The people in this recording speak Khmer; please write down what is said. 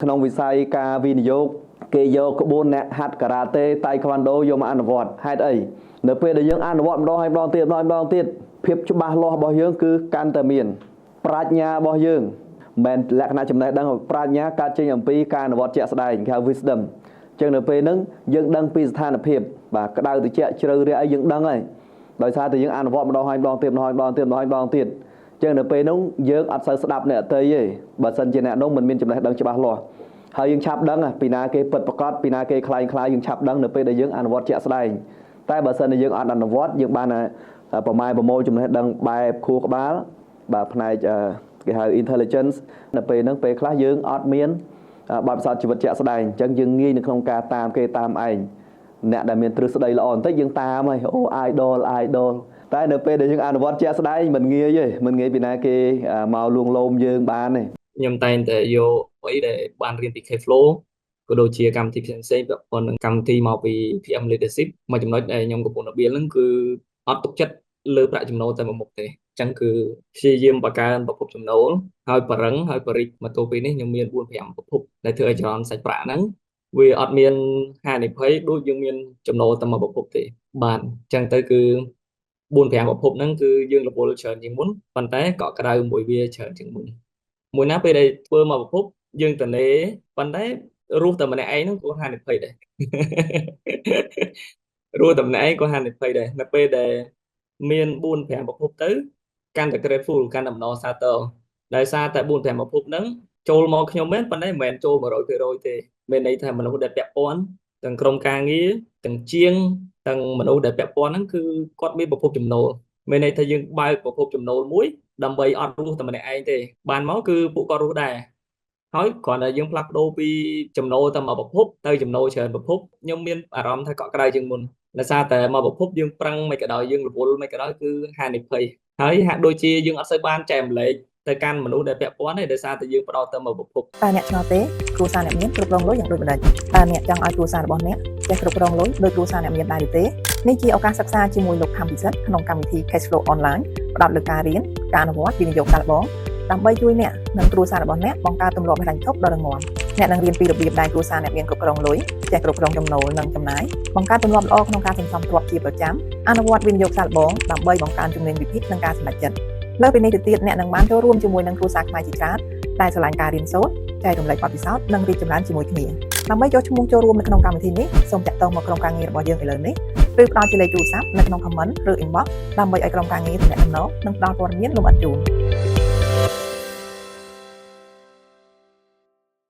ក្នុងវិស័យការវិនិយោគគេយកក្បួនអ្នកហាត់ការ៉ាតេតៃក្វាន់ដូយកមកអនុវត្តហេតុអីនៅពេលដែលយើងអនុវត្តម្ដងហើយម្ដងទៀតម្ដងហើយម្ដងទៀតភាពច្បាស់លាស់របស់យើងគឺកាន់តែមាន ប្រាជ្ញារបស់យើងមិនមែនលក្ខណៈចំណេះដឹងប្រាជ្ញាកើតចេញអំពីការអនុវត្តជាក់ស្ដែងគេហៅ wisdom អញ្ចឹងនៅពេលហ្នឹងយើងដឹងពីស្ថានភាពបាទក្តៅត្រជាក់ជ្រៅរះអីយើងដឹងហើយដោយសារតែយើងអនុវត្តម្ដងហើយម្ដងទៀតម្ដងហើយម្ដងទៀតម្ដងហើយម្ដងទៀតអញ្ចឹងនៅពេលហ្នឹងយើងអត់សូវស្ដាប់អ្នកដទៃទេបើសិនជាអ្នកនោះមិនមានចំណេះដឹងច្បាស់លាស់ហើយយើងឆាប់ដឹងពីណាគេពិតប្រាកដពីណាគេក្លែងក្លាយយើងឆាប់ដឹងនៅពេលដែលយើងអនុវត្តជាក់ស្ដែងតែបើសិនជាយើងអត់អនុវត្តយើងបានប្រម៉ែប្រមូលចំណេះដឹងបែបខួរក្បាលបាទផ្នែកគេហៅ intelligence នៅពេលហ្នឹងពេលខ្លះយើងអត់មានបទពិសោធន៍ជីវិតជាក់ស្ដែងអញ្ចឹងយើងងាយនៅក្នុងការតាមគេតាមឯងអ្នកដែលមានទ្រឹស្ដីល្អបន្តិចយើងតាមហើយអូ idol idol តែនៅពេលដែលយើងអនុវត្តជាក់ស្ដែងមិនងាយទេមិនងាយពីណាគេមកលួងលោមយើងបានទេ ខ្ញុំតែងតែយកអ្វីដែលបានរៀនពី Cashflow ក៏ដូចជាកម្មវិធីផ្សេងៗពាក់ព័ន្ធនឹងកម្មវិធីមកពី PM Leadership មួយចំណុចដែលខ្ញុំកំពុងតែបៀលហ្នឹងគឺអត់ទុកចិត្តលើប្រាក់ចំណូលតែមួយមុខទេអញ្ចឹងគឺព្យាយាមបង្កើនប្រភពចំណូលហើយបរឹងហើយបរិចមកទល់ពេលនេះខ្ញុំមាន4 5ប្រភពដែលធ្វើឲ្យចរន្តសាច់ប្រាក់ហ្នឹងវាអត់មានហានិភ័យដូចយើងមានចំណូលតែមួយប្រភពទេបាទអញ្ចឹងទៅគឺ4 5ប្រភពហ្នឹងគឺយើងរវល់ច្រើនជាងមុនប៉ុន្តែកក់ក្ដៅមួយវាច្រើនជាងមុនមួយណាពេលដែលធ្វើមកប្រភពយើងតនេប៉ុន្តែរស់តែម្នាក់ឯងហ្នឹងក៏ហានិភ័យដែររស់តែម្នាក់ឯងក៏ហានិភ័យដែរនៅពេលដែលមាន4 5ប្រភពទៅកាន់តែ grateful កាន់តែម្ដងសាទរដោយសារតែ4 5ប្រភពហ្នឹងចូលមកខ្ញុំមែនប៉ុន្តែមិនមែនចូល100%ទេមានន័យថាមនុស្សដែលពាក់ព័ន្ធទាំងក្រុមការងារទាំងជាងទាំងមនុស្សដែលពាក់ព័ន្ធហ្នឹងគឺគាត់មានប្រភពចំណូលមានន័យថាយើងបើកប្រភពចំណូលមួយដើម្បីអត់រស់តែម្នាក់ឯងទេបានមកគឺពួកគាត់រស់ដែរហើយគ្រាន់តែយើងផ្លាស់ប្ដូរពីចំណូលតែមួយប្រភពទៅចំណូលច្រើនប្រភពខ្ញុំមានអារម្មណ៍ថាកក់ក្ដៅជាងមុនដោយសារតែមួយប្រភពយើងប្រឹងមិនក៏ដោយយើងរវល់មិនក៏ដោយគឺហានិភ័យហើយហាក់ដូចជាយើងអត់សូវបានចែករំលែកទៅកាន់មនុស្សដែលពាក់ព័ន្ធទេដោយសារតែយើងផ្ដោតទៅមួយប្រភព តើអ្នកឆ្ងល់ទេគ្រួសារអ្នកមានគ្រប់គ្រងលុយយ៉ាងដូចម្តេចតើអ្នកចង់ឲ្យគ្រួសាររបស់អ្នកចេះគ្រប់គ្រងលុយដូចគ្រួសារអ្នកមានដែរឬទេនេះជាឱកាសសិក្សាជាមួយលោកខំពិសិដ្ឋក្នុងកម្មវិធី Cash Flow Online ផ្ដោតលើការរៀនការអនុវត្តវិនិយោគសាកល្បងដើម្បីជួយអ្នកនិងគ្រួសាររបស់អ្នកបង្កើតទម្លាប់ហិរញ្ញវត្ថុដ៏រឹងមាំអ្នកនឹងរៀនពីរបៀបដែលគ្រួសារអ្នកមានគ្រប់គ្រងលុយចេះគ្រប់គ្រងចំណូលនិងចំណាយបង្កើតទម្លាប់ល្អក្នុងការសន្សំទ្រព្យជាប្រចាំអនុវត្តវិនិយោគសាកល្បងដើម្បីបង្កើនជំនាញវិភាគនិងការសម្រេចចិត្តលើសពីនេះទៅទៀតអ្នកនឹងបានចូលរួមជាមួយនឹងគ្រួសារខ្មែរជាច្រើនដែលស្រឡាញ់ការរៀនសូត្រចែករំលែកបទពិសោធន៍និងរីកចម្រើនជាមួយគ្នាដើម្បីចុះឈ្មោះចូលរួមនៅក្នុងកម្មវិធីនេះសូមតាក់ទងមកក្រុមការងាររបស់យើងឥឡូវនេះឬផ្ដល់ជាលេខទូរស័ព្ទនៅក្នុង comment ឬ inbox ដើម្បីឲ្យក្រុមការងារទំនាក់ទំនងនិងផ្ដល់ព័ត៌មានលម្អិតជូន។